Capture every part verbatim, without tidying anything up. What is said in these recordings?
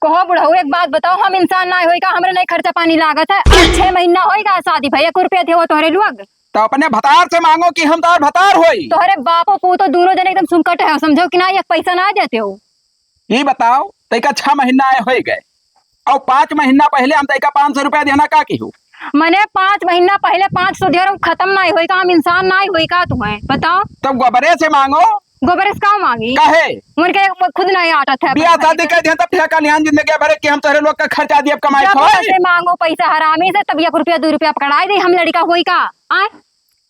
कहो बुढ़ऊ, एक बात बताओ, हम इंसान नाहीं होई का? हमरे नाहीं खर्चा पानी लागत है? अब छह महीना होई का शादी भई, एक रुपया देवो तोहरे लोग? तो अपने भतार से मांगो कि हम तोहर भतार होई। तोहरे बापो पूतो दूनो जने एकदम सुनकट है, समझो कि नाहीं, एक पैसा नाहीं देते हो। ई बताओ, तैका छह महीना आए होई गए, और पाँच महीना पहले हम तैका पाँच सौ रुपया देना का किहू? मने पाँच महीना पहले पाँच सौ दे रहा हूँ, खत्म नाहीं होई का? हम इंसान नाहीं होई का तुम्हें? बताओ। तब गोबरे से मांगो। गोबरे से का मांगी? काहे? उनके खुद नाहीं आटत है। बियाह शादी कर दिया तब ठेका लिहान जिंदगी भरे कि हम तोहरे लोग का खर्चा दिए, अब कमाई जब खाए। से मांगो पैसा हरामी से, तब एक रुपया दो रुपया पकड़ाई दे, हम लड़का होई का? आए?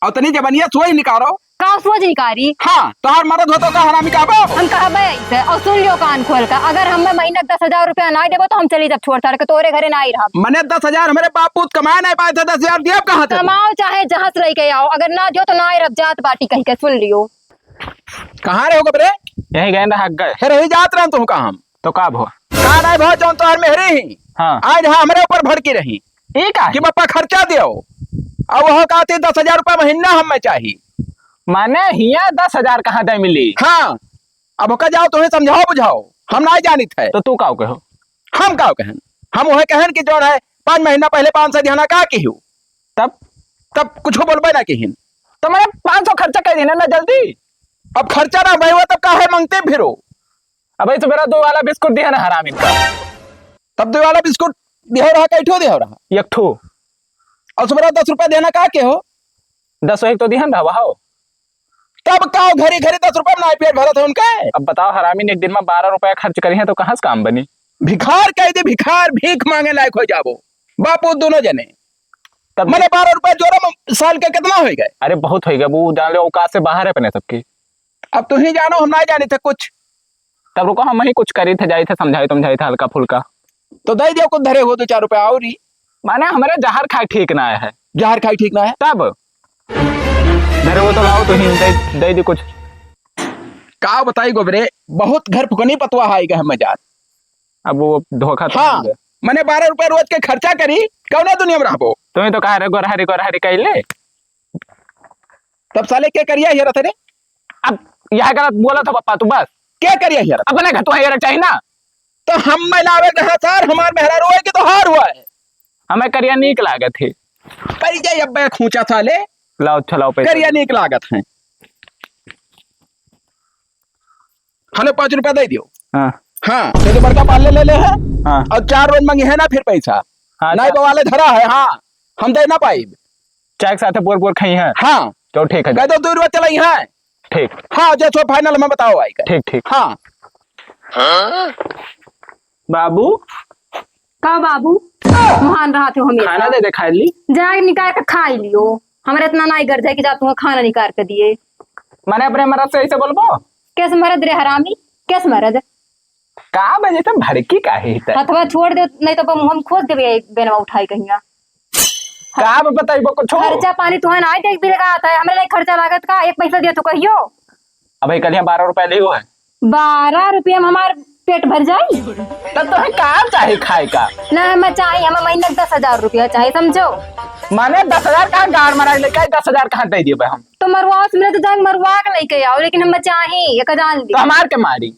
और तनी जबनिया सोच निकालो। का सोच निकारी? हाँ, तोहार मरद हो तो का हरामी कहबो? हम कहबे ऐसे, और सुन लियो कान खोल के, अगर हमें महीना दस हजार रुपया नाहीं देबो तो हम चली जब छोड़ छाड़ के तोरे घरे नाहीं रहब। मने दस हजार हमरे बाप पूत कमाए नाहीं पाए थे, दस हजार दियब कहाँ थे? कमाओ चाहे जहाँ से लेके आओ, अगर ना दियो तो नाहीं रहब, जात बाटी कही के, सुन लियो। कहाँ रहे हो गबरे? यहीं गए रहा गए। हे रही जात रहन तुम कहाँ हम? तो का भो? का नाहीं भो, जौन तोहर मेहरी ही। हाँ। आज हाँ हमरे ऊपर भड़की रही। ई का? कि बप्पा खर्चा दियो। अब वह कहती दस हजार रुपया महीना हमें चाही। माने हियाँ दस हजार कहाँ दे मिली? हाँ। अब ओका जाओ, तुम्हें समझाओ बुझाओ, हम नाहीं जानित है। तो तू का कहो? हम का कहन? हम वह कहन कि जौन है पाँच महीना पहले पाँच सौ दिहाना का किहू? तब? तब कुछ बोलबे ना किहिन। तो मैंने पाँच सौ खर्चा कर देना ना जल्दी। अब खर्चा ना भाई हुआ तब काहे मांगते फिरो? अब ऐसे मेरा दो वाला बिस्कुट दिया ना हरामी का। तब दो वाला बिस्कुट दिया रहा, कई ठो दिया रहा? एक ठो। और सुबह दस रुपया देना का के हो? दस एक तो दिहन रहा हो। तब का घरी घरी दस रुपया में नाई पेट भरत है उनके? अब बताओ हरामी ने एक दिन में बारह रुपया खर्च करी है तो कहाँ से काम बनी? भिखार कह दे, भिखार, भीख मांगे लायक हो जाबो बापू दोनों जने। तब मने बारह रुपया जोड़ा में साल के कितना हो गए? अरे बहुत हो गया, वो जान लो औकात से बाहर है अपने सबके। अब तू ही जानो, हम ना जानी थे कुछ। तब रुको, हम ही कुछ करी थे, जाई थे, समझाई तमझाई थे हल्का फुल्का। तो दे दियो कुछ धरे हो दो चार रुपया और ही। माने हमारे जहर खाए ठीक ना है। जहर खाए ठीक ना है? तब धरे हो तो लाओ, तो ही दे, दे दी कुछ। का बताई गोबरे, बहुत घर फुकनी पतवा है गए हम जात। अब वो धोखा तो हाँ, नहीं दे। मने बारह रुपया रोज के खर्चा करी, कौना दुनिया में रहबो? तुम्हें तो कहा रे गोरहरी गोरहरी कहले। तब साले के करिया हेरत रे? अब यह गलत बोला था पप्पा तू बस। के करिया हेरत? अपने घर तो हेरा चाहिए ना। तो हम मैं लावे कहा सार, हमार मेहरारू है कि तोहार हुआ है? हमें करिया नीक लागत है। पै जाए अब बे खूंचा साले। लाओ, अच्छा लाओ पैसा। करिया नीक लागत है। हले पाँच रुपया दे दियो। हाँ। हाँ, तो जो बड़का पाले ले ले है। हाँ। और चार रोज मांगी है ना फिर पैसा। हाँ, नहीं चार बवाले धरा है, हाँ। हम दे ना पाइब। चाय के साथ बोर बोर खाई है। हाँ। तो ठीक है। कह दो दो रुपया चलाई है। ठीक। हाँ, जो सो फाइनल में बताओ आई का। ठीक, ठीक। हाँ। बाबू। का बाबू? महान रहा थे हमेशा। खाना दे दे, खाए ली। जाए निकाल के खाई लियो। हमारे इतना नाई गर्ज है कि जा तुम्हें खाना निकाल के दिए। मैंने अपने मरद से ऐसे बोलबो? कैसे मरद रे हरामी? कैसे मरद? का बजे तुम भड़की काहे है? हथवा छोड़ दे, नहीं तो मुंह में खोस देबे, बेनवा उठाई कहिया। का बताइबो कुछ? खर्चा पानी तुम्हें ना देख भी लगा आता है, हमरे लिए खर्चा लागत का? एक पैसा दिया तो कहियो। अबे कल यहाँ बारह रुपया लियो है। बारह रुपया में हमार पेट भर जाई? तब तुम्हें का चाही खाए का? ना, हमें चाही, हमें महीने का दस हजार रुपया चाही, समझो? माने दस हजार कहाँ गाड़ मराई लेके आई, दस हजार कहाँ दे दिए हम? तो मरवाओ से मिले तो जाके मरवा के लेके आओ, लेकिन हमें चाही, एक जान ली। तो हमार के मारी?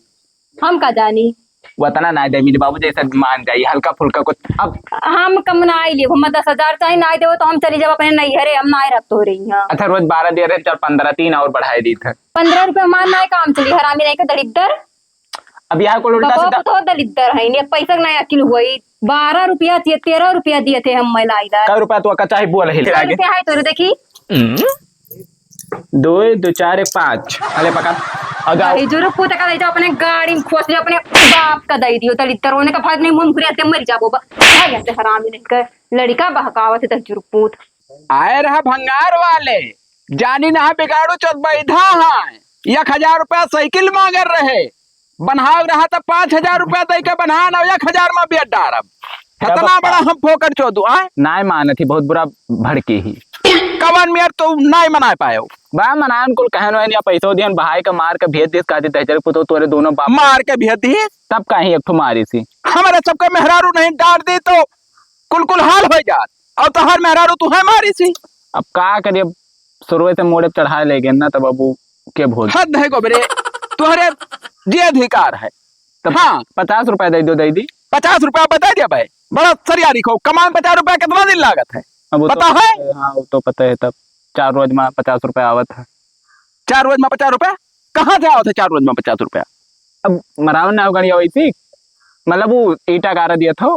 हम का जानी? वतना ना दे मेरे बाबू, जैसे मान जाई, हल्का फुल्का कुछ। अब हम कम ना आई लिए, हमें दस हजार चाही, ना देवो तो हम चली जाब अपने नैहरे, हम ना रह तो रही हैं। अच्छा, रोज बारह दे रहे, चल पन्द्रह, तीन और बढ़ाई दी थे। पन्द्रह रुपया हमार ना काम चली, हरामी नहीं के दलिद्दर। अब यहाँ को उल्टा बकवा सीधा तो दलिद्दर है, नहीं पैसा के नहीं अकिल हुई। बारह रुपया दिए, तेरह रुपया दिए थे हम महिला इधर। कै रुपया तो का चाही बोल है? कै रुपया है तोरे देखी? हम्म। दो, दो, चार, एक, पाँच। अले पकड़। अगा। भाई जुरुक पूत का दे दो, अपने गाड़ी में खोस लियो, अपने बाप का दे दियो, दलिद्दर होने का भाग नहीं, मुंह घुरे आते मर जाबो बा। भाई ऐसे हरामी नहीं कर, लड़का बहकावत है जुरुक पूत। आए रहा भंगार वाले, जानी ना बिगाड़ू चोद बैधा है, एक हजार रुपया साइकिल मांगर रहे, बन्हाव रहा त पाँच हजार रुपया दे के बन्हा ना, एक हजार में बेच डारब। तब इतना बड़ा हम फोकट चोदू, आय? नाय मानत ही, बहुत बुरा भड़की ही। कवन मेर तो नाय मनाय पायो। बा मनान कुल कहन वहन या पैसो दिहन बहाय के मार के भेज दिस, कहती दहजर पुतो तोरे दोनों बाप। मार के भेज दिस? तब कहीं एक ठो मारी सी। हमारे सबके मेहरारू नहीं डांट दी तो कुल कुल हाल हो जात। और तोहर मेहरारू तू है मारी सी। अब का करिए, अब शुरुए से मोड़े चढ़ाए ले गए ना, तब अब उ के भोज। हद है गोबरे, तोहरे जे अधिकार है। तब हाँ। पचास रुपया दे दो, दे दी। पचास रुपया बताइ दिया भाई, बड़ा सरियारी खो, कमाए में पचास रुपया कितना दिन लागत है? अब वो तो बता है? पता है, हाँ, वो तो पता है। तब चार रोज मा पचास रुपया आवत है। चार रोज मा पचास रुपया? कहाँ से आवत है चार रोज मा पचास रुपया? अब मराव ना गणिया वैसी, मतलब वो ईटा गारा दिया था।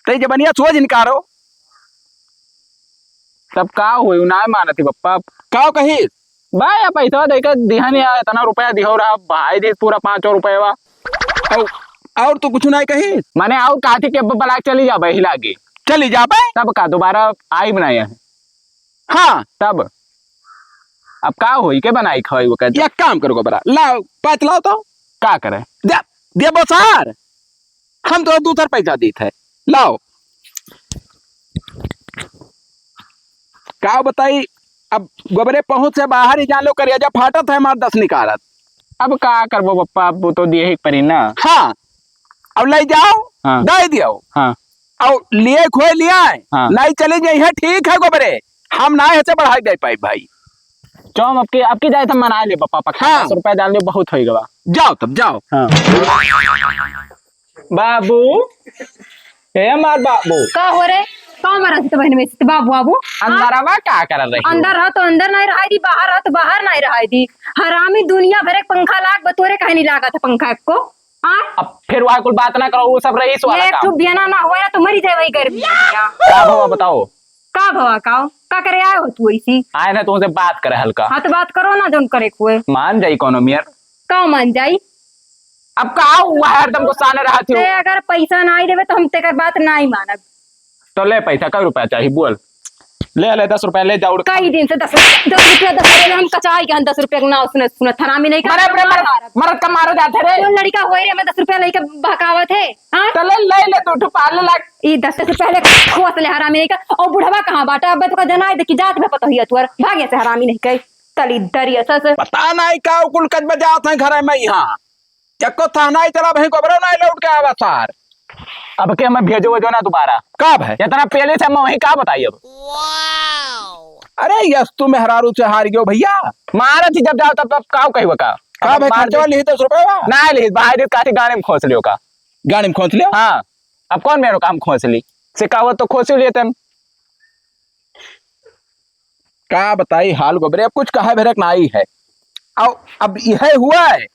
तई जबनिया सोच इनकारो। तब का होई, उ नाय मानत ही बप्पा। का कही? बा या पैसा दे के दिहन या इतना रुपया दिहो रहा, भाई दी पूरा पाँच सौ रुपया। और, और तू कुछ नाय कही? माने और काथी के बलाक चली जाबे ही लागे। चली जाबे? तब का दोबारा आई बनाया है? हाँ। तब अब का होई, के बनाई खवाई ओकर? एक काम करो गोबरा, लाओ, पाँच लाओ तो। का करे? दे, देबो सार। हम तो दू सर पैसा दीत है, लाओ। का बताई, अब गोबरे पहुँच से बाहर ही जान लो, करेजा फाटत है हमार दस निकारत। अब का करबो बप्पा, अब वो तो दिए ही परी ना। हाँ, अब ले जाओ, हाँ। दे दियो। हाँ। और लिए खोए लिया है, हाँ। नहीं चले जाइए, ठीक है गोबरे, हम ना ऐसे बढ़ाई दे पाई भाई। चौम अब की, अब की जाए तो मना ले बप्पा, पक्का हाँ। दस रुपया जान ले, बहुत होई गवा। जाओ तब, जाओ। हाँ। बाबू, ए हमार बाबू। का हो रे? का मारा थी तो बहन में से बाबू, बाबू? हाँ? अंदरवा का करल रही? अंदर रह तो अंदर नहीं रहाई दी, बाहर रह तो बाहर नहीं रहाई दी। हरामी दुनिया भर एक पंखा लाग, बतोरे काहे नहीं लागत है पंखा एको? हाँ? अब फिर वह कुल बात ना करो, वो सब रईस वाला एक काम। ठो बियाना ना हुआ ना तो मरी जाए वही गर्मी में। का भवा बताओ? का भवा का? का करे आए हो तू ऐसी? आए ना तुमसे बात करे हल्का। हाँ तो बात करो ना, जौन करे कुए। मान जाई कोनो मेर। का मान जाई? अब का हुआ है, हरदम गुस्सा में रहत हो। ते अगर पैसा नाई देबे तो हम तेकर बात नाई मानब। तो ले पैसा, कै रुपया चाही बोल। ले, ले, दस रुपया ले जा, उड़। कई दिन से दस रुपया, दस रुपया, दस रुपया हम कचाई के हम दस रुपया के नाव सुनत, सुनत हरामी नहीं का मरे, मरे, मार मरे, मारब। मरद का मारो जात है रे। कौन लड़का होए रे, हमें दस रुपया लेके बहकावत है? हाँ? तो ले, ले, ले, तू उठ, पाले लाग। ई दस से पहले खोस ले हरामी नहीं का। और बुढ़वा कहाँ बाटा? अब तो का जनाई दे कि जात में पतोहिया तुअर। भागे से हरामी नहीं कही। तली दरिया सस। पता नहीं का कुल कज बजात है घर में यहाँ। चक्को थाना ही चला, वहीं गोबरो ना लौट के आवा सार। अब के हमें भेजो वजो ना दोबारा। कब है? इतना पहले से हम वहीं का बताई अब? अरे यस, तू मेहरारू से हार गयो भैया। मारा थी जब जाओ तब, तब काव कहबो का? कब है? मार खर्चवा दे। लिही दस रुपया? ना लिही, बाहर काटी गाड़ी में खोस लियो का। गाड़ी में खोस लियो? हाँ, अब कौन मेरो काम खोस ली? से कहो तो खोस ही लेतन। का बताई हाल गोबरे, अब कुछ कहा भेरक नाई है। अब, अब यह हुआ है,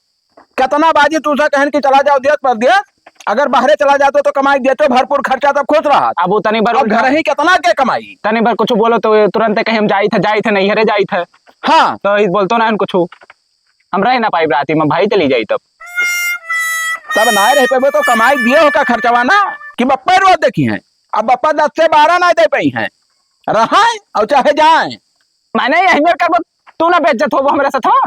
कितना बाजी तू सा कहन कि चला जाओ देश परदेश, अगर बाहरे चला जातो तो कमाई देतो भरपूर खर्चा तब खुश रहा। अब वो तनी भर अब उल्टा घर ही कितना के कमाई? तनी भर कुछ बोलो तो तुरंत कहीं हम जाई थे, जाई थे, नहीं हरे जाई थे। हाँ। तो इस बोलतो ना कुछ, हम रह ना पाई राती में, भाई चली जाई तब। तब ना रह पाबे तो कमाई दिए हो का खर्चवा ना कि बप्पा रोज देखी हैं। अब बप्पा दस से बारह ना दे पाई हैं, रहाए और चाहे जाए। माने यही मेर करबो, तू ना बेइज्जत होबो हमरे साथ, हो?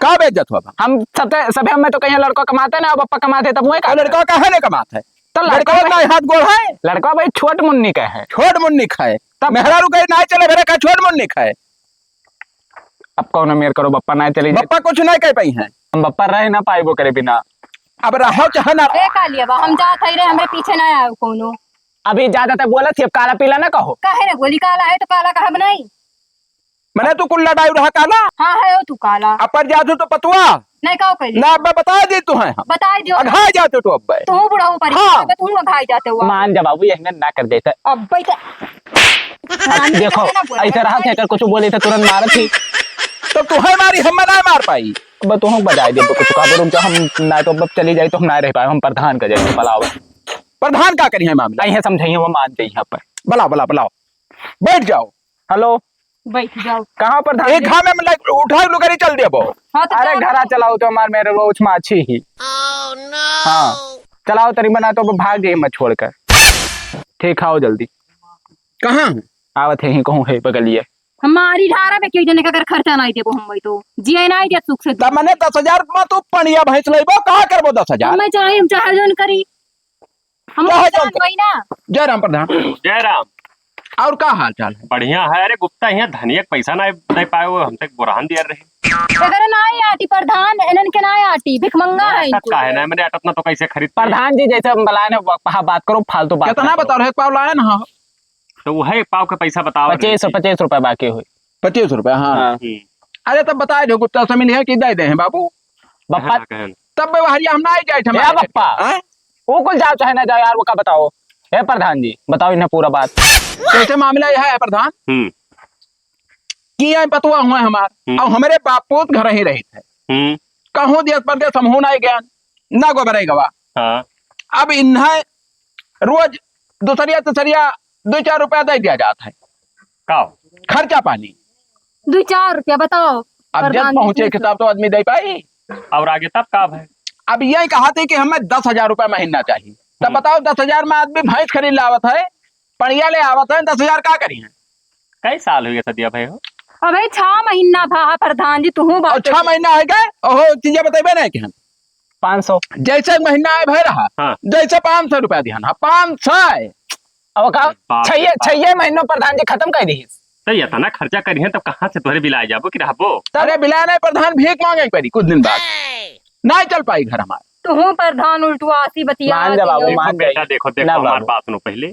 का बेइज्जत होबो? हम सबसे, सभे में तो कहीं लड़का कमाते ना, अब बप्पा कमाते तब वही का और लड़का काहे नहीं कमाते है? तो लड़का लड़का भाई, का हाथ गोड़ है? लड़का भाई छोट मुन्नी का है। छोट मुन्नी का है। तब मेहरारू कहीं ना चले, मेरे का छोट मुन्नी का है। अब कौन मेर करो, बप्पा ना चले जाए। बप्पा कुछ नहीं कह पाई हैं। हम बप्पा रह ना पाइबो करे बिना। अब रहो चाहे ना। ए कालिया बा, हम जात हई रे, हमरे पीछे ना आओ कोनो। अभी ज्यादा तक बोलत थी, अब काला पीला ना कहो। काहे ना बोली, काला है तो काला कहब नहीं। मने तू कुल लड़ाई रहा काला? हाँ है तू काला। अपर जातू तो पतुआ। नहीं का कही? ना अब बता दे तू है हम। बता दियो। अघाई जाते तो अब। तू बुढ़ा हो पर हाँ। तू अघाई जाते हुआ। मान जा बाबू, यही में ना कर देता। अब बैठ। अब देखो, ऐसे रहा थे, अगर कुछ बोले तो तुरंत मारत थी। तो तू है मारी, हम ना मार पाई। अब तू हम बजाए दे तो कुछ का, रुक जा, हम ना तो अब चली जाए तो हम ना रह पाए, हम प्रधान का जाए बुलाओ। प्रधान का करी है मामला? नहीं है, समझाइए, वो मान जाइए यहाँ पर। बुलाओ, बुलाओ, बुलाओ। बैठ जाओ। हेलो। बैठ जाओ। कहाँ प्रधान एक जी? घामे में लाइट उठाओ, लुगारी चल देबो। हाँ, तो अरे चलो। घरा चलाओ तो हमार मेरे वो उछमाछी ही। Oh, no। हाँ, चलाओ तरी बना तो अब भाग गई मैं छोड़कर। ठीक, आओ जल्दी। कहाँ है? आवत है ही कहूँ है बगलिए। हमारी ढारा में क्यों जने का अगर खर्चा नहीं देबो हम तो जिए नहीं दे सुख से। तब मने दस हजार में तू पनिया भैंस लेबो, कहाँ करबो दस हजार? मैं चाहे, हम चाहे जौन करी। हम कहाँ जाओ? जान वही ना। जय राम प्रधान। जय राम। और का हाल चाल है? बढ़िया है। अरे गुप्ता, यहाँ धनिया के पैसा ना, नहीं पाए, वो हमसे बोरहन दिया रहे। अगर ना आटी प्रधान, इनन के ना आटी, भिखमंगा है अटत इनको। का है ना, मैंने अटत ना तो कैसे खरीद पाए? प्रधान जी, जैसे हम बुलाए ना, वह, वहाँ बात करो, फालतू बात कितना ना करो। बता रहे, एक पाव लाए ना? तो वो है, एक पाव का पैसा बताओ। पच्चीस सौ, पच्चीस रुपए बाकी हुई। पच्चीस रुपए, हाँ। हाँ। हम्म। अरे तब बताए दो, गुप्ता से मिली है कि दे दे हैं बाबू? बप्पा। हाँ, कहन। तब व्यवहारिया हम ना आई जाए थे ए हमारे। बप्पा। हाँ? वो कुल जाओ चाहे ना जाओ यार, वो का बताओ। ए प्रधान जी, बताओ इन्हें पूरा बात। कैसे मामला यह है प्रधान हम्म। कि ये पतुआ हुआ हमार, हम्म। और हमरे बाप पूत घर ही रहित है। हम्म। कहूँ देश परदेश हम हो नहीं गया, ना गोबरे गवा। हाँ। अब इन्हें रोज दूसरिया तीसरिया दो चार रुपया दे दिया जात है। का? खर्चा पानी। दो चार रुपया बताओ। अब जब प्रधान जी पहुँचे इतने के तब तो आदमी दे पाई। और आगे तब का भाई? अब यही कहा थे कि हमें दस हजार रुपया महीना चाहिए। तब हम्म। बताओ, दस हजार में आदमी भैंस खरीद लावत है, पड़िया ले आवत है, दस हजार का करी है? कई साल हुए सदिया भाई हो? अबे छह महीना भा है प्रधान जी, तुहूँ और बात छह महीना है गए, ओहो, चीजें बतेबे नहीं कि हम पाँच सौ। जैसे एक महीना आए भय रहा, हाँ। जैसे पाँच सौ रुपया दिहन, हाँ, पाँच सौ। अब का? बाप रे छह, बाप। छह महीनों प्रधान जी खत्म कर दी। तो इतना खर्चा करिहन, तब कहाँ से तोहरे बिलाए जाबो कि रहबो? अरे बिलाए नहीं, प्रधान भीख मांगे पड़ी कुछ दिन बाद, नहीं चल पाई घर हमार। तुहूँ प्रधान उल्टुआ आसी बतिया मान जा बाबू, देखो मान बेटा, जाइए। देखो, देखो, ना हमार बाबू। बात सुनो पहले।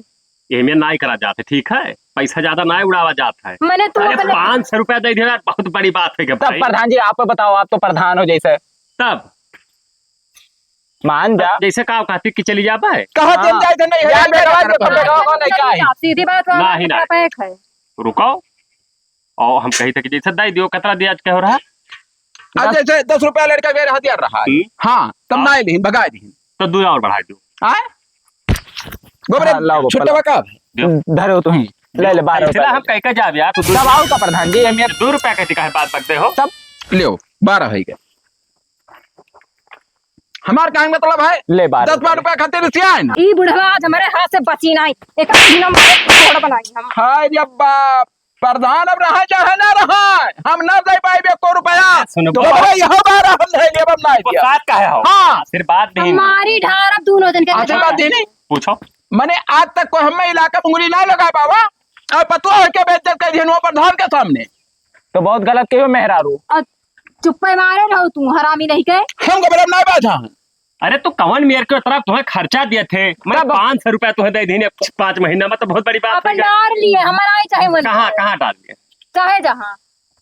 एमे नाई करा जात है, ठीक है? पैसा ज्यादा नाई उड़ावा जात है। मैंने तू अरे, अपने पाँच सौ रुपया दे दिया, बहुत बड़ी बात है तब भाई। प्रधान जी, आप बताओ, आप तो प्रधान हो जैसे। तब मान जा। जैसे का कहती कि चली जा पाए? कहाँ चल हाँ। जाए थे, नहीं है, जा, नहीं बेटा, करता। बेटा, बेटा, नहीं, का है? सीधी बात, नहीं, नहीं। पैक है। रुको, और हम कही थे कि जैसे दे दियो, कतरा दिया आज कहो रहा? आज दस। जैसे दस रुपया लड़का गए रहा, दिया रहा। हम्म। हाँ, तब हाँ। ना लिहिन, भगा दिहिन। तो दो और बढ़ा दो। आए? गोबरे, हाँ, लाओ, छुट्टा लाओ। बका। दो। धरो तुहीं। ले, ले, बारह रुपया हम ले। कह के जाब यार, तू दो तब आओ का प्रधान जी, हम ये दो रुपया कहती काहे बात बकते हो? तब लियो, बारह है के। हमार कहे के मतलब है, ले बारह दस बारह रुपया। रुपया खातिर रिसिया है ना। ई बुढ़वा आज हमारे हाथ से बची नहीं, एक दिन हम छोड़ बनाई हम। हाय रे बाप, प्रधान अब रहा चाहे ना रहा, हम ना दे पाइबे एको रुपया। सुनो, तो बोलो। भाई, यह बार हम नहीं लेब, हम ना वो दिया। साथ का है हो? हाँ। आशीर्वाद नहीं। हमारी ढार अब दोनों दिन के आशीर्वाद नजर। देने। पूछो। मने आज तक कोई हमें इलाका में उंगली ना लगा पावा, और पतुआ होके बेइज्जत कर दिहन वो प्रधान के सामने। तो बहुत गलत कहियो मेहरारू। और चुप्पे मारे रहो तू, हरामी नहीं के। हम घबरा ना बाझा। अरे तो कवन मेर के तरफ तुम्हें खर्चा दिए थे, मैं तब पाँच सौ रुपया तुम्हें दे दीने पाँच महीना में, तो बहुत बड़ी बात अपन है। डार लिए, हमारा ही चाहे मन कहाँ, करे। कहाँ डार लिए? चाहे जहाँ।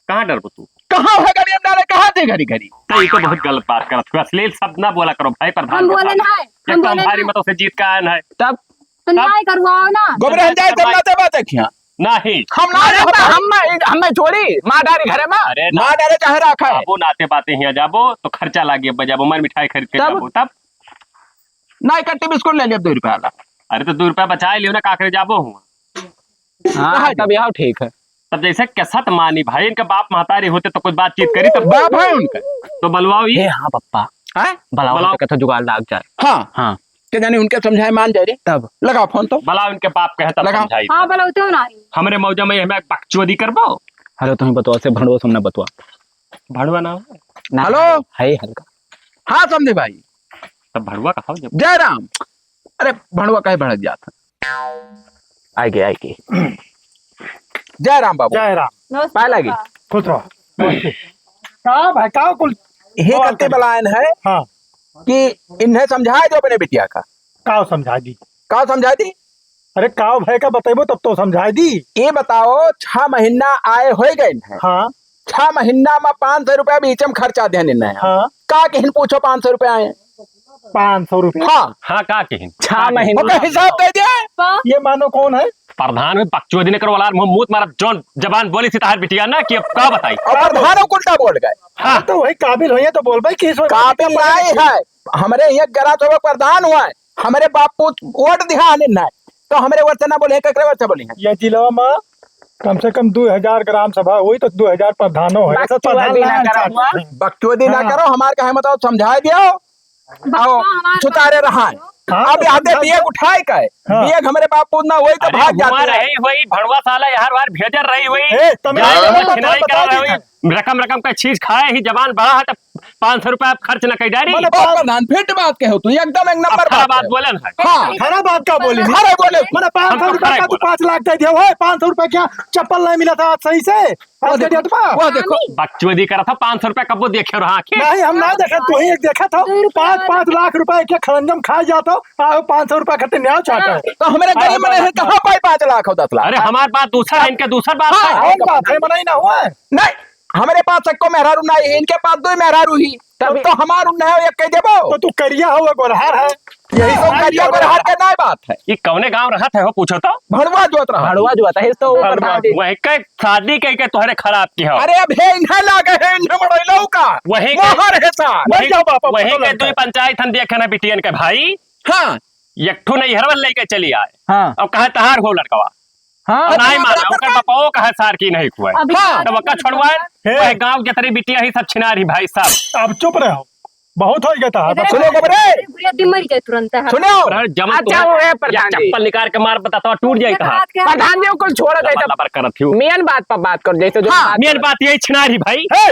कहाँ डरबो तू? कहाँ है गाड़ी हम डाले, कहाँ थे घड़ी घड़ी? तो ये तो बहुत गलत बात करत हो, अश्लील शब्द ना बोला करो भाई, प्रधान हम के बोले सामने। ना है, एक हम तो हम बोले भारी ना। मतों से जीत के आयन है। तब तो तब न्याय करवाओ ना। गोबरे हम जाए, तब करवाई। ना देबा देखिया। नहीं। हम ना अरे रहबा। तो हम, हम छोड़ी, मार डारी घरे में। अरे ना। मार डारे चाहे रखा है। बाबू नाते बाते हियाँ जाबो, तो खर्चा लागी, अब जाबो, मार मिठाई खरीद के तब? जाबो, तब? ना, एक कट्टी बिस्कुट ले लिया दो रुपया वाला। अरे तो दो रुपया बचाए लियो ना, का करे जाबो हुआ। हाँ, कहाँ तब जाबो? यहाँ ठीक है। तब जैसे कैसा तो मानी भाई, इनका बाप महतारी होते तो कुछ बातचीत करी तब। बाप है उनका। तो बलवाओ ये। हे, हाँ, पप्पा। हैं? बलवाओ बलवाओ। तो कैसा जुगाड़ लाग जाए। हाँ। हाँ। के जाने उनके समझाए मान जाए रे। तब? लगाओ फोन तो। भला उनके बाप कहे तब लगाओ। समझाई। हाँ, भला उतरो ना। हमरे मौजा में हमें बकचोदी करबो। हेलो, तुम्हें बतवा से भंडवा सामने बतवा। भंडवा नाम है? ना, हेलो? है हल्का। हाँ, समझे भाई। तब भंडवा कहा जब जय राम। अरे, भंडवा काहे भड़क जात है? आए गे, आए गे। जय राम बाबू। जय राम। नमस्ते पाए लागी। पापा। खुश रहो। का भाई, का कुल हे बात करते करी? बलायन है हाँ। कि इन्हें समझाए दो अपने बिटिया का। का समझाए दी? का समझाए दी? अरे का भाई का बतेबो तब तो समझाए दी। ये बताओ, छह महीना आए होए गए हैं। हाँ। छह महीना में पाँच सौ रुपया बीच में खर्चा देने हैं। हाँ। का किहिन पूछो पाँच सौ रुपया आए? पाँच सौ रुपया? हाँ। हाँ, का किहिन? छह का किहिन? महीना। ओकर हिसाब दे दिया। ये मानो कौन है? प्रधान में बकचोदी न करो वाला, मुंह मूत मारा, जौन जबान बोली थी ताहर बिटिया ना कि अब का बताई? और प्रधान को उल्टा बोल गए। हाँ। तो वही काबिल होइए तो बोल भाई, किस वजह से काबिल नहीं है। हमरे यहाँ गलत हो प्रधान हुआ है, हमरे बापू वोट दिहा नहीं, तो हमरे ओर से ना बोले, केकरे ओर से बोले हैं? ये जिला में कम से कम दो हजार ग्राम सभा हुई तो दो हजार प्रधानों है। ऐसा बकचोदी प्रधान ना लाइन करा चाहते हुआ। हैं। बकचोदी ना हाँ। करो, हमार कहे मतलब समझाए दियो। बप्पा, आओ, हमार सुतारे बात रहा है। सुनो। हाँ, अब तो यहाँ दे समझा बैग दो। उठाए का है। हाँ। बैग हमरे बाप पूत ना वही तो अरे, भाग जाते हुआ हैं। रहे, वही भड़वा साला यहाँ बार भेजर रही हुई। ए, तमिल जाए में में बता, छिनाई बता करा रही दी हुई। था। रकम, रकम का चीज खाए ही, जबान बड़ा है, तो पाँच सौ रुपया आप खर्च न कई डारी। मने और बात प्रधान, फिट बात कहो तू, एकदम एक नंबर अफरा बात बात कहो। बोलन है। हाँ। खरा बात का बोली? खरा बोले। मने पाँच सौ हम तो रुपया खरा का तू बोला। पाँच लाख दे दिया, ओए, पाँच सौ रुपया क्या चप्पल नहीं मिला था आज सही से? आज वो के देखो, डेट में? वो देखो। बकचोदी करा था, पाँच सौ रुपया कब वो देखे रहा आंखें? नहीं, हम ना देखे, तू ही एक देखा था। दो रुपया पाँच, वाला। पाँच लाख रुपया के खरंजम खा जाता, आओ पाँच सौ रुपया खातिर न्याय चाहता है। तो हमरे गरीब हाँ, मने है, हाँ। कहाँ पाई पाँच लाख हो, दस लाख? अरे, हमार बात दूसरा है, इनके दूसरा बात हाँ, है। और बात है, मनाई ना हुआ है। नहीं, हमरे पास सक्को मेहरारू नहीं है, इनके पास दो मेहरारू ही। तब तभी तो हमार उन्हें एक कह देबो। तो तू करिया हो, गोरहार है। यही सब करिया पर हार के नाय बात है। ई कौने गाँव रहत है हो, पूछो तो? भड़वा जोत रहा। भड़वा जोत है, तो वो भड़वा प्रधान जी। वही के शादी कह के तोहरे खराब की हो। अरे, अब हे इन्हें लागे है, इन्हें मड़ैलो का। वही के, मोहर है सार। वही, वही जाओ बापा, वही पता के लगता दुई है। पंचायत हम देखे ना बिटियन के भाई। हाँ। एक ठो नैहरवा लेके चली आए। हाँ। अब कहा तहार हो लड़कवा। हाँ। नाहीं माना, ओकर बपाओ कहा सार की नहीं खुआए। अभी हाँ। तब ओका छोड़वाए, हे। वह गाँव के तरी बिटिया ही सब छिनार ही भाई साहब। अब चुप रहो, बहुत हो गया था। एकरे सुनो, गोबरे। बुढ़िया दिम मर जाए तुरंत है। सुनो। अरे जमन अच्छा, तुम्हें वो है प्रधान जी। चप्पल निकाल के मार बता तो टूट जाए एकरा कहाँ। हाथ के प्रधान जी को कुल छोड़ा जाए लबर सब। लबर करत ही हो। मेन बात पर बात कर, जैसे जो हाँ। बात मेन कर। बात यही छिनार ही भाई। हे,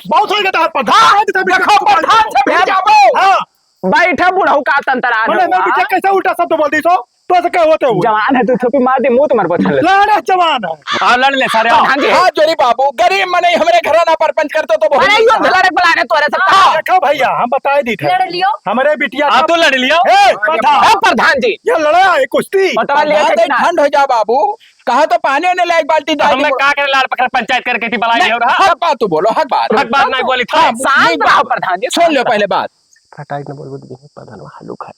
बहुत हो गया था प्रधान। हाँ, देखो, प्रधान से भी क्या? जाबो। हाँ। बैठा बुढ़ऊ का तंतरा मने, दो, मैं हाँ? बिटिया कैसे उल्टा शब्द बोल दी सो? तो ऐसे क्या होते हुए? जवान है तू, थोपी मार दे, मुंह तो मर बचन ले। लड़े जवान है। हाँ, लड़ ले सारे, आओ। प्रधान जी। हाँ, जोरी बाबू, गरीब मनई हमरे घराना परपंच करते तो बहुत अरे, यो अच्छा। लड़े बुलाने तोरे सब हाँ। देखो भैया, हम बताए दी थे। लड़ लियो। हमरे बिटिया हाँ, का तू लड़ लियो। ए, प्रधान। ए, प्रधान जी। ये लड़ा है कुश्ती। पटवा लिया प्रधान, कि ना? ठंड हो जा बाबू। कहा तो पानी ने ला एक बाल्टी डाल हमें दी। का करे लाड़ पकड़ पंचायत करके थी बलाई नहीं, हो रहा। हक बात तू बोलो, हक बात। हक बात नहीं बोली था। हाँ, शांत नहीं रहो प्रधान जी, सुन लो शांत रहो। पहले बात। फटाई न बोल, बोल, बोल, प्रधान वहाँ लुक है।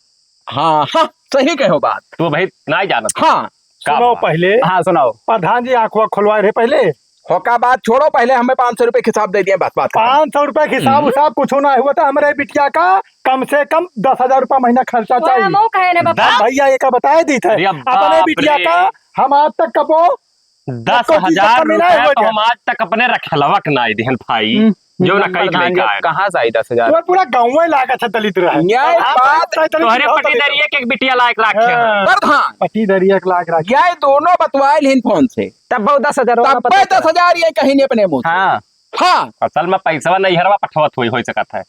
हाँ, हाँ, सही कहो बात। तू भाई ना जानत। हाँ। का सुनाओ बात? पहले। हाँ, सुनाओ। प्रधान जी आँख वाँख खुलवाए रहे पहले। होका बात छोड़ो, पहले हमें पाँच सौ रुपए के हिसाब दे दिए, बस बात खत्म। पाँच सौ रुपए के हिसाब हम्म। उसाब कुछ ना हुआ था। हमरे बिटिया का कम से कम दस हजार रुपया महीना खर्चा वाह, चाहिए। मऊ कहे ना बाबा। दस? भैया, ये का बताए दी थे। अरे अपने बाप बिटिया रे। का हम आज तक कबो दस हजार रुपया तो हम आज तक अपने रखेलवा के नाई दिहन भाई, हम्म, जो ना कई प्रधान जी, कहाँ से आई दस हजार? तो पूरा गाँव में लायक अच्छा दलित रहे। न्याय बात। तोहरे पटीदरिया के एक बिटिया लायक राखे हैं। हाँ। प्रधान। पटीदरिया के लायक राखे। न्याय दोनों बतवाइल हिन फोन से। तब बहुत दस हजार होगा, तब पता दस हजार ये कहीं नहीं अपने मुंह से। हाँ। हाँ। असल में पैसवा नैहरवा पठवत हुई, हो सकत है।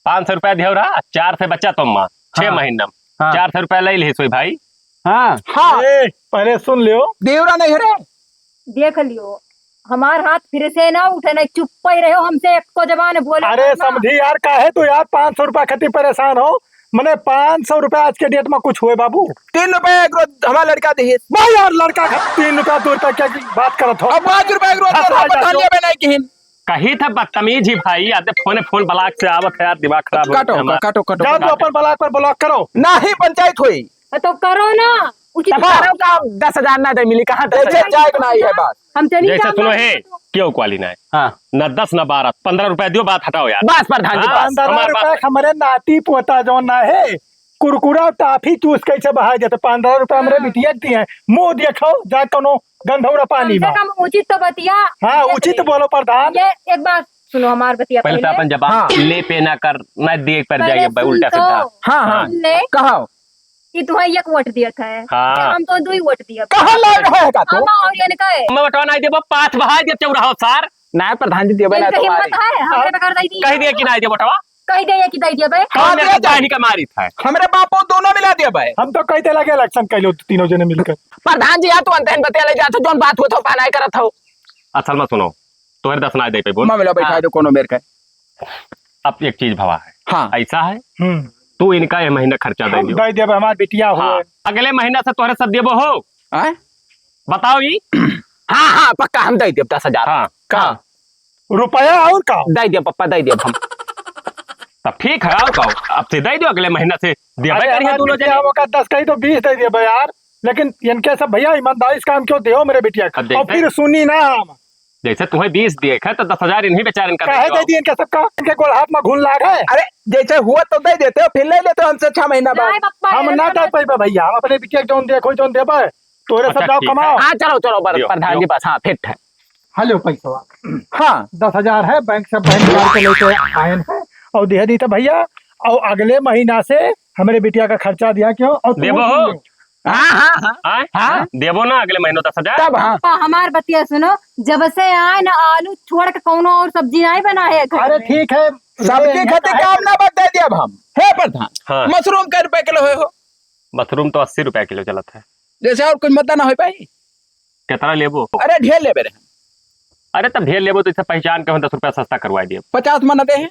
पाँच सौ रुपया दियो रहा, चार से बचा तुम माँ, छह हाँ। महीना में। हाँ। चार सौ रुपया ले ली सोई भाई। हाँ। हाँ। ए, पहले सुन लियो। देवरा नहीं है रे। देख लियो, हमार हाथ फिर से ना उठे, नहीं चुप ही रहो, हमसे एको जबान बोले अरे ना। समझी यार, काहे तू यार पाँच सौ रुपया खातिर परेशान हो? मने पाँच सौ रुपया आज के डेट में कुछ हुए बाबू? तीन रुपया एक रोज हमारा लड़का दिए। भाई यार, लड़का खा-, तीन रुपया, दो रुपया क्या की बात करत हो? अब पाँच रुपया एक रोज हंस रहा है, बताइए जो बे नहीं किहिन। कही था बदतमीज ही भाई, आते फोन, फोन ब्लॉक से आवत है यार, दिमाग खराब हो काटो, गया हमारा। काटो, काटो, जा तू काटो। अपन ब्लॉक पर ब्लॉक करो। नाही पंचायत होई। तो करो ना, उचित तब करो। करो का दस हजार ना दे मिली, कहाँ दस हजार? जैसे जाए के नाही है बात। हम चली जैसे जाओ सुनो ना। हे, क्यों क्वाली ना है? हाँ। ना दस ना बारह, पन्द्रह रुपया दियो, बात हटाओ यार। बस प्रधान जी, हाँ, बस। पन्द्रह हमारे रुपया पास हमरे नाती पोता जौन ना है, कुरकुरा टाफी चूस कैसे बहाए जाते? पन्द्रह रुपया हमरे हाँ। बिटिया के दिए हैं। मुंह देखो, जा कोनो गंधौरा पानी कम से में। कम उचित तो बतिया। हाँ, ये उचित बोलो प्रधान। ये एक बात सुनो हमार बतिया पहले तो पहले। अपन जबान हाँ। ले पे ना कर, ना देख पर पहले जाइए, भाई, सुन उल्टा तो। सीधा। हाँ, हाँ। सुन ले। कहो। कि तुहें एक वोट दिया था। हाँ। तो हम तो दुई वोट दिया। कहाँ लाग रहा है का तू? हम और इनका है। मैं वोटवा नहीं देबो, पाथ बहा दे चौराहो सार। ना प्रधान जी देबे ना इनका हिम्मत तुम्हारी। है, हमरे पे कर दई दी। कह दिया कि नहीं दे वोटवा। कह दे कि दे दिया बे। कौन हाँ, मेरे दे को दे। पानी का मारी था? हमरे बापो दोनों मिला दिया बे। हम तो कहते लगे इलेक्शन कर लो तीनों जने मिलकर। प्रधान जी, या तो अंतहन बतिया ले जात हो, जोन बात हो तो पानाई करत हो। असल में सुनो, तोहरे दस ना दे पे बोल। मामला बैठा हाँ। दो कोनो मेर का। अब एक चीज भवा है। हाँ। ऐसा है, हम्म। तू इनका ये महीना खर्चा दे हम दियो। दे देब, हमार बिटिया हो। हाँ। अगले महीना से तोहरे सब देबो हो। आय? बताओ ई। हाँ, हाँ, पक्का हम दे देब दस हजार। हाँ। का? रुपया और का? दे देब पप्पा, दे देब हम। तब ठीक है, और का? अब से दे दियो, अगले महीना से देबे अरे, करिए हमार दोनों बिटिया जने। होगा दस कही तो बीस दे देबे यार। लेकिन इनके सब भैया ईमानदारी से काम क्यों देओ मेरे बिटिया का? अब और देखते फिर सुनी ना हम। जैसे तुम्हें बीस दिए थे, तो दस हजार इन्हीं बेचारे इनका दे काहे दो। दे दिए इनके सबका? इनके गोड़ हाथ में घुन लाग है। अरे, जैसे हुआ तो दे देते हो, फिर ले लेते हो हमसे छह महीना बाद। नहीं, पप्पा, हम ऐसा ना दे मत पाइबे भैया, हम अपने बिटिया के जौन देखो, जौन देबे, तोरे सब अच्छा, जाओ ठीक है। कमाओ। हाँ, चलो, चलो, बर-, दियो, प्रधान दियो। जी पास, हाँ, फिट है। हेलो, पैसवा। हाँ। दस हजार है, बैंक से बैंक निकाल के लेके आए हैं, और दे दी तो भैया, और अगले महीना से हमरे बिटिया का खर्चा दिया क्यों, और तुम देबो हो? सुन लो। हाँ, हाँ, हाँ। हाँ? हाँ? देबो ना अगले महीनों दस हजार? तब हाँ। पापा, हमार बतिया सुनो, जब से आए ना, आलू छोड़ के कौनो और सब्जी नहीं बना है घर अरे में। ठीक है, सब्जी ये खातिर है। काम ना बता दिया अब हम। हे प्रधान, हाँ। मशरूम कै रुपए किलो है हो? मशरूम तो अस्सी रुपया किलो चलत है। जैसे और कुछ मत ना हो पाई? कितना लेबो? अरे ढेर लेबे रहे। अरे तब ढेर लेबो तो इसे पहचान के हम दस रुपया सस्ता करवा दिए। पचास मना दे हैं?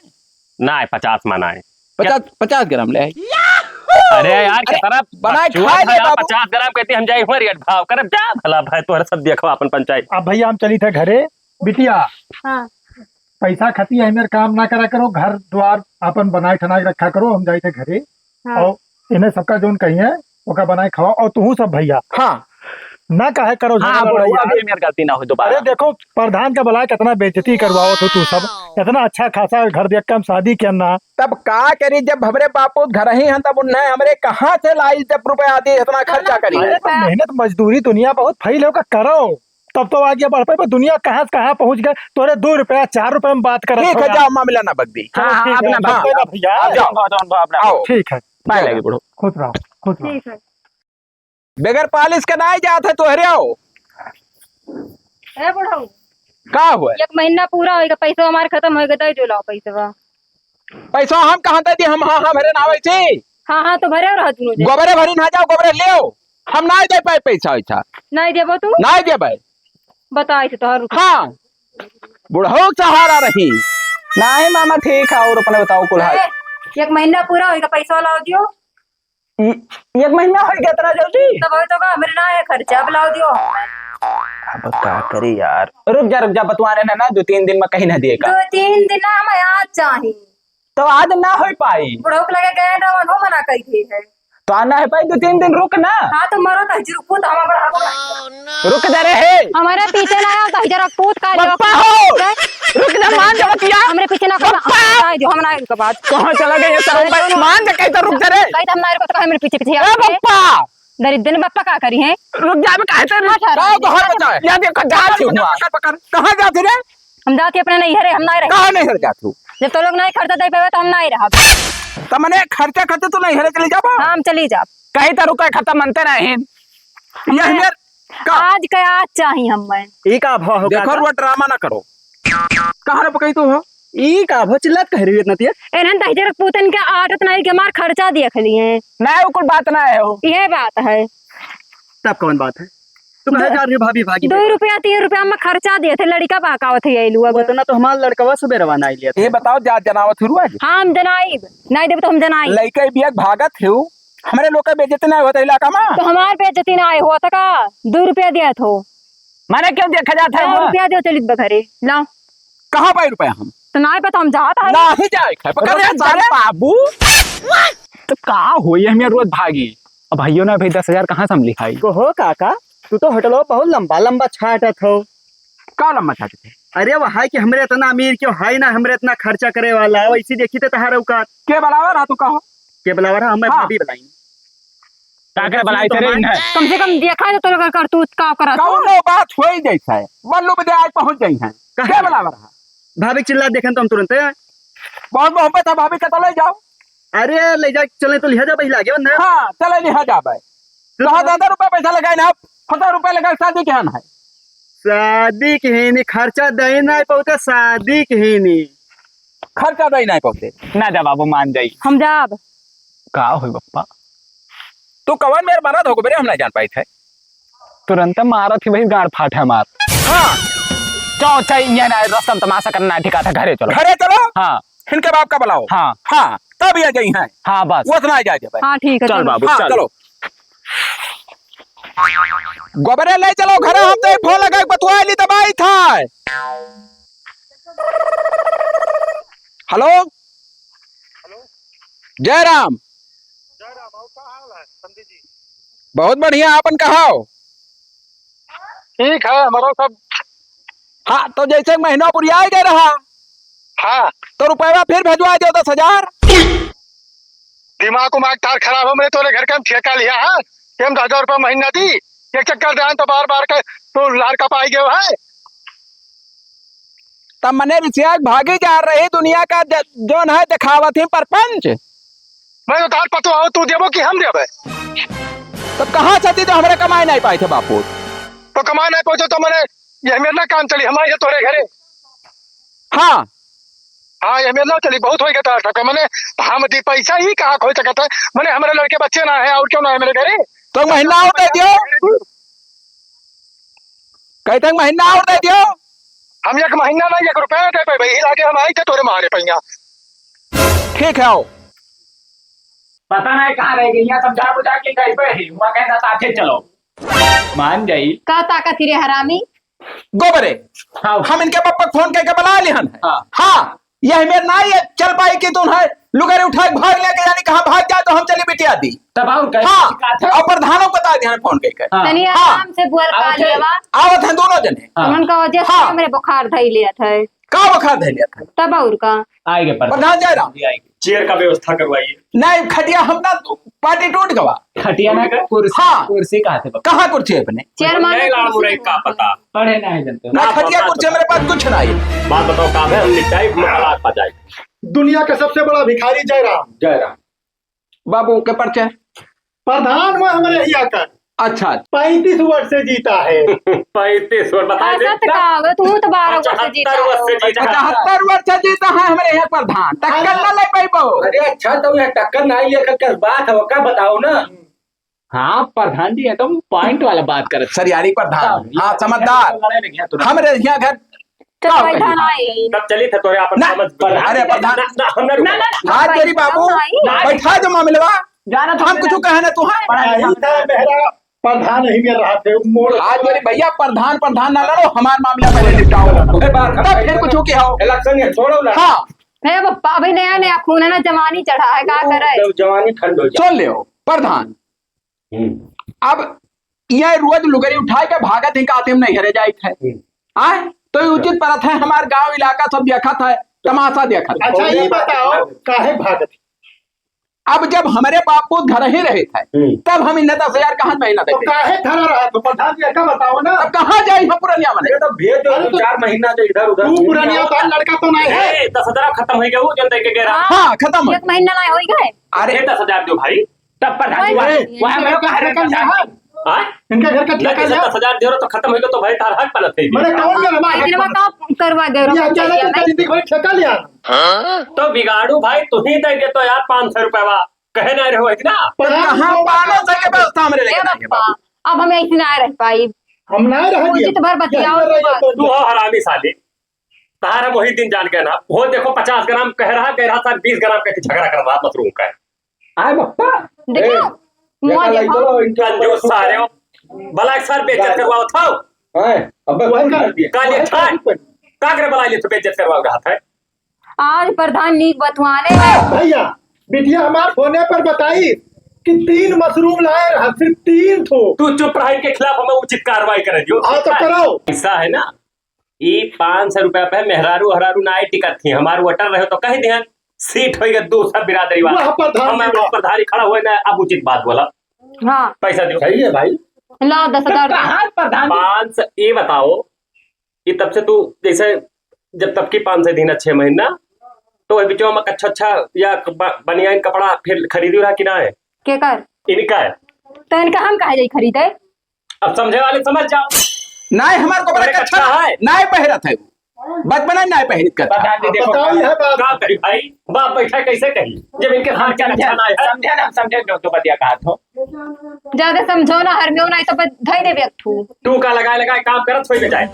ना है, पचास मना है। पचास, पचास ग्राम ले आई। अरे यार, अरे, कितना बनाए बकचोद खा है ले यार, बाबू। पचास ग्राम कहते हम जाए हुए रेट भाव करब, जा भला भाई, तोहरे सब देखो अपन पंचायत। अब भैया हम चली थे घरे, बिटिया। हाँ। पैसा खाती है मेरे काम ना करा करो, घर द्वार अपन बनाए ठना के रखा करो, हम जाए थे घरे। हाँ। और इन्हें सबका जौन कहिए, ओका बनाए खवाओ। और तुहू सब भैया, हाँ। ना काहे करो हाँ, झगड़ा बुढ़ऊ, लड़ाई अब यार। ये मेर गलती ना हो दोबारा। अरे देखो, प्रधान का बुलाए, कितना बेइज्जती करवाओ तो तू सब, इतना अच्छा खासा घर देख के हम शादी किया ना। तब का करी, जब हमरे बापू घर ही हैं, तब उन्हें हमरे कहाँ से लाई, जब रुपया आदि इतना खर्चा करी? अरे तो मेहनत मजदूरी दुनिया बहुत फैल है, ओका करो। तब तो आगे बढ़ पाए, पर दुनिया कहाँ से कहाँ पहुँच गए। तोरे दो रुपया, चार रुपया में बात करत ठीक हो है, यार। जाओ, मामला ना बगदी। चलो, हाँ, हाँ, ठीक है, अपना अब बात। जाओ। अब जाओ, जाओ, जाओ, अपना। आओ। ठीक है। पाए लगे बुढ़ऊ। खुश रहो, खुश रहो। ठीक है। बगैर पालिश के नाहीं जात है तोहरे हो। ए बुढ़ऊ। का हुआ? एक महीना पूरा होइगा, पैसा हमार खतम होइगा, दे जो लाओ पैसा। पैसा हम कहाँ दे दी? हम, हाँ, हमरे नावे से। हाँ, हाँ, तो भरे रह दुनो जने। गोबरे भरी ना जाओ, गोबरे ले आओ। हम नाहीं दे पाए पैसा वैसा। नाहीं देबो तू? नाहीं देबे। बताई से तोहर रुपया। हाँ। बुढ़ऊ के सहारा रही। नाहीं मामा, ठीक है, और अपने बताओ कुल हाल। ए, एक महीना पूरा होइगा, पैसा लाओ दियो। इ-, एक महीना होइगा इतना जल्दी? तब होई तो का, मेरे ना है खर्चा, अब लाओ दियो। अब का करी यार, रुक जा, रुक जा, बतवा रहे ना, ना, दो तीन दिन में कहीं ना दिए का। दो तीन दिन ना, हम आज चाही। तो आज ना हो पाई। बुढ़ऊ के लगे गए रहो, उन्हों मना कई थे है। तो आना है भाई, दो तीन दिन रुक ना। हाँ, तो मरो तो रुको, तो हम बड़ा रुक जा रे हे। हमारे पीछे ना आओ, तो जरा पूत का लियो। पप्पा हो। रुक जा, मान जा बतिया। हमरे पीछे ना करो, पप्पा। हम ना आए जो, हम ना आए उनके बाद। कहाँ चला गया ये सारा? अरे, मान जा, कहता रुक जा रे। कहता हम ना आए, तो कहे मेरे पीछे पीछे ए, आके। पप्पा। दरिद्र ने पप्पा का करी है? रुक जा, मैं कहते रुक। हाँ, ठहरा। का घर बचा है? या देखो, जा पकड़, हुआ। पकड़, पकड़। कहाँ जाते रे? हम जाते अपने नैहरे, हम ना रहे। कहाँ नैहर जात हो? जब तो लोग नहीं खर्चा दे पावे, तो हम नहीं रहब। त मने खर्चा खर्चा तो नैहरे चली जाबो? हाँ, हम चली जाब। कहीं तो रुका खत्म मनते नहीं। ये हमें का? आज का आज चाही हमें। ई का भाव हो देखो, काका? रुआ ड्रामा ना करो। कहाँ रे पकई तू हो? ई का भाव चिल्लात कह रही हो इतना तेज? एनहन दहिजर पूतन के आदत नहीं के मार खर्चा देख लिए। नहीं, वो कुल बात ना है हो। ये बात है। तब कौन बात है? तू कहाँ दो, जा रही हो भाभी, भागी दो बेटा? रुपया, तीन रुपया में खर्चा देत है, लड़का बहकावत है ये लोग। उतना तो हमार लड़कवा सुबह रवाना आई लिया था। ये बताओ, जा जनावत हुआ जी? हाँ, हम जनाइब। नहीं देब तो हम जनाइब। लड़का बिया भागत है, हमरे लोग का बेइज्जती नहीं होता इलाका में। तो हमार बेइज्जती नहीं होता का? दो रुपया दिया थो। माने क्यों देखा जाता है दो वहाँ? रुपया दियो, चलित बा घरे। लाओ। कहाँ पाई रुपया हम? तो नहीं पता, हम जात है। नहीं जाए खाए, पकड़ रुक रे जा सारे रे। बाबू। तो का होई, हम यहाँ रोज भागी। अब भइयो ना भाई, दस हजार कहाँ से हम लिखाई? को हो काका, तू तो होटलो बहुत लंबा लंबा छाटत हो। का लंबा छाटत है? अरे वो है कि हमरे इतना अमीर क्यों है ना, हमरे इतना खर्चा करे वाला, वैसे देखी तो तहार औकात। के बुलावा रहा तू, कहो? के बुलावा रहा, हमें हाँ। भाभी बुलाई। का करे बुलाई तेरे इन्हें? कम से कम देखा तो तोर करतूत का करत हो। कौनो बात होई जैसा है, बल्लू बदे आज पहुंच गई हैं। कहाँ? के बुलावा रहा? भाभी चिल्ला देखें तो हम तुरंत। बहुत मोहब्बत है भाभी का, तो ले जाओ। अरे, ले जा, चले तो लिहा जा, भाई, लागे वरना। हाँ, चले लिहा जा भाई। तो कहाँ ज्यादा रुपया पैसा लगाए ना, हजार रुपया लगा शादी के हम है। शादी के ही नहीं, खर्चा दे ना पहुंचा, शादी के ही नहीं। खर्चा दे ना पहुंचे। ना जा बाबू, मान जाई। हम जाब। का होई बप्पा? तू कवन मेर मरद हो गो, मेरे हम ना जान पाई थे। तुरंत मारत ही वही गांड फाट है मार। हाँ। चलो, चल, ये ना रस्ता में तमाशा करना है, ठीक है, घरे चलो। घरे चलो। हाँ। इनके बाप का बुलाओ। हाँ। हाँ, तब ये गई हैं। हाँ, बस। वो इतना आ जाए भाई। हाँ, ठीक है, चल चलो। बाबू, हाँ, चल। चलो। गोबरे ले चलो घरे, हम तो एक फोन लगा के बतुआ ली तब आई था। हेलो। जय राम। जय राम, और का हाल है, पंडित जी? बहुत बढ़िया, आपन कहाओ। ठीक है, हमारो सब। हाँ, तो जैसे महीना पुरिया गए रहा, हाँ। तो रुपया फिर भेजवा दो दस हजार। दिमाग उमाग तार खराब हो, मैं तोरे घर के हम ठेका लिया है, कि हम दस हजार रुपया महीना दी, एक चक्कर दान तो बार बार के तू लार का पाई गयो है। तब मने रिसिया के भागी जा रही दुनिया का ज-, जौन है दिखावत ही परपंच। मैं तो तार पतो हो, तू देबो कि हम देबे? तब कहाँ से दी जो हमरे कमाए नहीं पाए थे बापू? तो कमाए नहीं पहुंचो तो मने ये मेरा ना काम चली, हमारे ये तोरे घरे। हाँ। हाँ, ये मेरा ना चली, बहुत हो गया तार ठका। मने हम दी पैसा ही कहाँ खोई सकत है? मने हमारे लड़के बच्चे ना है, और क्यों ना है मेरे घरे? तो महीना और दे दियो। कहते हैं, महीना और दे दियो। हम एक महीना नहीं, एक रुपया दे पाए भाई, लागे हम आई थे तोरे मारे पैया। ठीक है, आओ। पता नहीं कहाँ रह गई, यहाँ सब जा बुझा के गई पे ही, वहाँ कहता साथे चलो। मान जाई। का ताकत रे हरामी? गोबरे, हाँ। हम इनके पप्पा फोन करके बुला लिहन। हाँ। हाँ, यह मेर नाई है, चल पाई कि तुम है, लुगारी उठा के भाग लेके जानी, कहाँ भाग जाए तो हम चली बिटिया दी। तब और कहे हाँ, शिकायत है? और प्रधानों को बता दिया फोन करके। हाँ। तनी हाँ। आराम से बोल पा आवत है। लेवा। आवत हैं दोनों जने। हाँ। उनका वजह से हाँ। हमरे बुखार धई लिया था। का बुखार धई लिया था? तब और का? आएंगे प्रधान। प्रधान जय राम। जी, आएंगे। चेयर का व्यवस्था करवाइए। नहीं, खटिया हम ना पार्टी टूट गवा। खटिया ना, कुर्सी, हाँ। कुर्सी कहाँ थे बाबा? कहाँ कुर्सी है अपने? चेयर माने नए लाड़ कुर्सी मुरई का है। पता। पढ़े ना है जनते। ना ना, खटिया बात कुर्सी बताओ। मेरे पास कुछ ना है। बात बताओ, काम है, हम निपटाई, हम हालात पा जाए। दुनिया का सबसे बड़ा भिखारी जयराम। जयराम। बाबू के परिचय? प्रधान हुआ हमारे यहाँ का। अच्छा। पैंतीस वर्ष से जीता है। पैंतीस वर्ष, बताए दे। ऐसा तो का होगा, तू तो बारह वर्ष से जीता पचहत्तर वर्ष से है। जीता है। पचहत्तर वर्ष से जीता है हमारे यहाँ प्रधान। टक्कर अरे। ना ले पाइबो। अरे अच्छा, तो यहाँ टक्कर ना ले कर, कर बात है, वो का बताओ ना। हाँ, प्रधान जी, एकदम point वाला बात करत। सरियारी प्रधान। हाँ, हाँ, समझदार। लड़ाई लग गया तुरंत। हमरे यहाँ घर तो का प्रधान कही? आए। तब चली थे तोरे आपन ना, समझ। अरे प्रधान। ना, ना, हम ना रुके। ना, ना, ना। आज मेरी बाबू, ना, ना। बैठा दो मामलवा। जाना था हम कुछ कहे ना तू, हाँ। पढ़ा लिखा नहीं था मेरा प्रधान ही में रहा थे, मोड़ आज मेरी भैया प्रधान, प्रधान ना लड़ो, हमार मामला पहले निपटाओ। अरे बात तब फिर कुछ हो के आओ। Election ये छोड़ो ना। हाँ। हे बप्पा, अभी नया नया खून है ना, जवानी चढ़ा है, का वो करे? जब जवानी ठंड हो जाए। सुन ले प्रधान, हम्म। अब ये रोज लुगरी उठाए के भागत ही, कहते हम नैहरे जाइत है। हम्म। आए? तो ये उचित परत है, हमार गांव इलाका सब देखत है, तमाशा देखत है। अच्छा, ये बताओ, काहे भागत है? अब जब हमरे बाप पूत घर ही रहित है, हम्म। तब हम इन्हें दस हजार कहाँ महीना तो देते? काहे धरा रहा तो प्रधान जी, का बताओ ना। अब कहाँ जाई हम पुरनिया मने? अरे तो भेज दो, अरे दो तो चार महीना जो इधर उधर तू घूम पुरनिया आओ। बाल लड़का तो नहीं है। ए, दस हजार खत्म हो गया, वो जन दे के गए रहा। हाँ, खत्म हो एक महीना ना होई गए। अरे, ए, दस हजार दो भाई। तब प्रधान जी, वही वहाँ, वहाँ इनका घर का ठेका लिया है? हाँ? इनका घर का नहीं, ठेका जैसे लिया? दस हजार दे रहो तो खत्म हो गया तो भाई तार हक बनत है। मैंने कौन कर रहा है? इनका काम करवा दे रहा ये है, अचानक भैया, इनका नहीं? जिंदगी भर ठेका लिया। तो बिगाड़ू भाई, तू ही दे दे तो यार पाँच सौ रुपया, कहे ना रहो इतना। तो कहाँ पाँच सौ के व्यवस्था हमरे ए लेके आएंगे बप्पा, बाबू? अब हम ऐसे ना रह पाई। हम ना रह गए। उचित भर बतियाओ यही तू रह गए बात। तो। तू हो हरामी साले। तारा वही दिन जान गए ना, वो देखो पचास ग्राम कह रहा, कह रहा था बीस ग्राम का झगड़ा कर रहा मशरूम का। आए बप्पा। देखो, ए, मुआ देखा देखो। लइको, इनके कंजूस सारे हो। भला एक सार बेइज्जत करवाओ था। हैं? अबे वही कौन कर दिया? काले वही ठाट। कर दिया। कागरे भला ये तो बेइज्जत करवाओ रहा था। आज प्रधान नीक बतवाने। भैया, बिटिया हमार फोने पर बताई कि तीन मशरूम लाए रहा, सिर्फ तीन ठो। तू चुप रह, इनके खिलाफ हमें उचित कार्रवाई करे दियो। हाँ, तो कराओ। ऐसा है ना, ई पाँच सौ रुपया पे मेहरारू हरारू ना आए टिकट थी, हमार वोटर रहे तो कह दिहन, सीट होई गए दूसरा बिरादरी वाला। वाह, प्रधान जी, हमार वाह। प्रधानी खड़ा हुए ना, अब उचित बात बोला। हाँ। पैसा दियो। सही है भाई। लाओ, दस हजार तो कहाँ प्रधान जी? पाँच सौ, ये बताओ, ये तब से तू जैसे जब तब की पाँच सौ दिन, छह महीना, तो वही बिचवा में अच्छा अच्छा या ब-, बनियान कपड़ा फिर खरीदी रहा कि ना है? के कर? इनका है। तो इनका हम काहे जाई खरीदे? अब समझे वाले समझ जाओ। नाय हमार को बड़ा अरे कच्छा कच्छा है। नाय पहिरत है। बचपना नाय पहिरत कर। प्रधान जी, देखो, बताओ यह बात। का करी भाई? बाप बैठा कैसे कही? जब इनके हम साथ समझे, कच्छा नाय है। समझे ना, हम समझे जो तो बतिया कहा थो। ज्यादा समझो ना, हरम्यो नाय तो ब-, धई देबे एक ठू। टूका लगाए लगाए काम करत होई जाए।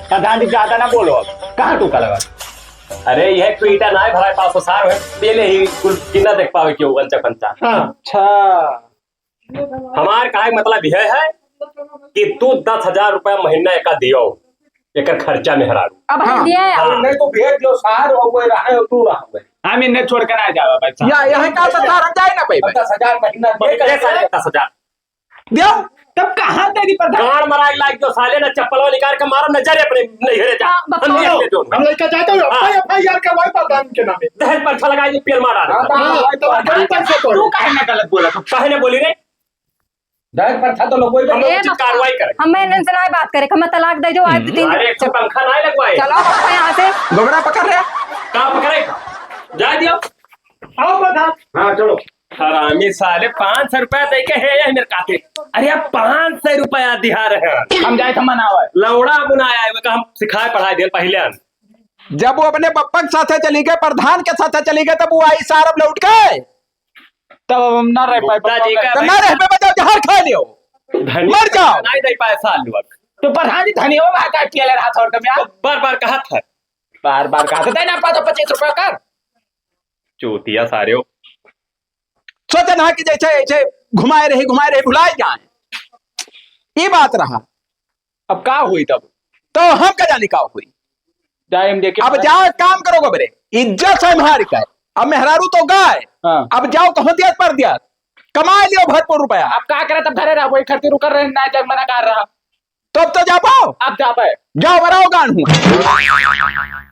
प्रधान जी, ज्यादा ना बोलो अब। कहाँ टूका लगा? अरे, यह कोई ईटा नाय भरा, पाँच सौ सार है। पहले ही कुल कितना देख पावे क्यों, अंचा पंचा। हाँ। अच्छा। हमार कहे के मतलब यह है कि तू दस हजार रुपया महीना एका दियो, एकर खर्चा मेहरारू। अब हम हाँ। दिए हैं। हाँ। नहीं तो भेज दियो सार, और वो रहे और तू रह गए। हम इन्हें छोड़ के ना जावा भाई साहब। या, यहाँ का तो सार हम जाए ना पाई। दस हजार महीना ये कैसे है? दस हजार। दियो। तब कहाँ तेरी प्रधान? गाड़ मराए लाग जो साले ना चप्पलवा निकाल के मारो, न जा रे अपने नैहरे जा। हाँ, हम बताओ। नहीं अपने जो हम लड़का जाते हो, हाँ। भाई, भाई यार का भाई प्रधान के नामे। दहेज पर छलगाई दे, पेल मारा रे। हाँ, तो हाँ, भाई, तो भाई, भाई, पैसे तो तू काहे ना गलत बोला तू? काहे ना बोली रे? दहेज प्रथा तो लोग कोई हम ए उचित बाबा, कार्रवाई करें। हमें इनसे ना बात करे, हमें तलाक दे दो, आज हम्म। दिन अरे, एक ठो पंखा ना लगवाए। चलो बाबा यहाँ से। गोबरा पकड़ रहे। का पकड़े? जा दियो। आओ प्रधान। हाँ, चलो। हरामी साले, पाँच सौ रुपया दे के है ये मेरे खातिर। अरे, अब पाँच सौ रुपया दिहा रहे हैं। हम जाए तो मनावे। लौड़ा बुनाया है, वो का हम सिखाए पढ़ाए दे पहले हम। जब वो अपने पप्पा के साथे चली गए, प्रधान के साथे चली गए, तब वो आई सार अब लौट के। तब अब हम ना रह पाए गुप्ता जी पप्पा का तो ना रह पे बजाओ, जहर खा लियो। धनी मर जाओ। नहीं दे पाए साल लोग। तो प्रधान जी धनी हो, वहाँ का पिया ले रहा था और कब यार? तो बार बार कहा था। बार बार कहा था, देना पा तो पच्चीस रुपया कर। चूतिया सारे हो। सोचा ना कि जैसे, ऐसे घुमाए रही, घुमाए रही, भुलाए जाए। ये बात रहा। अब का हुई तब? तो हम का जाने का हुई? जाए हम देखे अब पता जाओ, एक काम करो गोबरे। इज्जत से मार के। अब मेहरारू तो गए, हाँ। अब जाओ तो होतिया पर दिया, कमाए लियो भरपूर रुपया। अब का करे, तब घरे रहो, वही खरती रुकर रहे ना, जब मना कर रहा। तब तो जाबो। अब जाबे। जाओ, बराओ गान हूँ।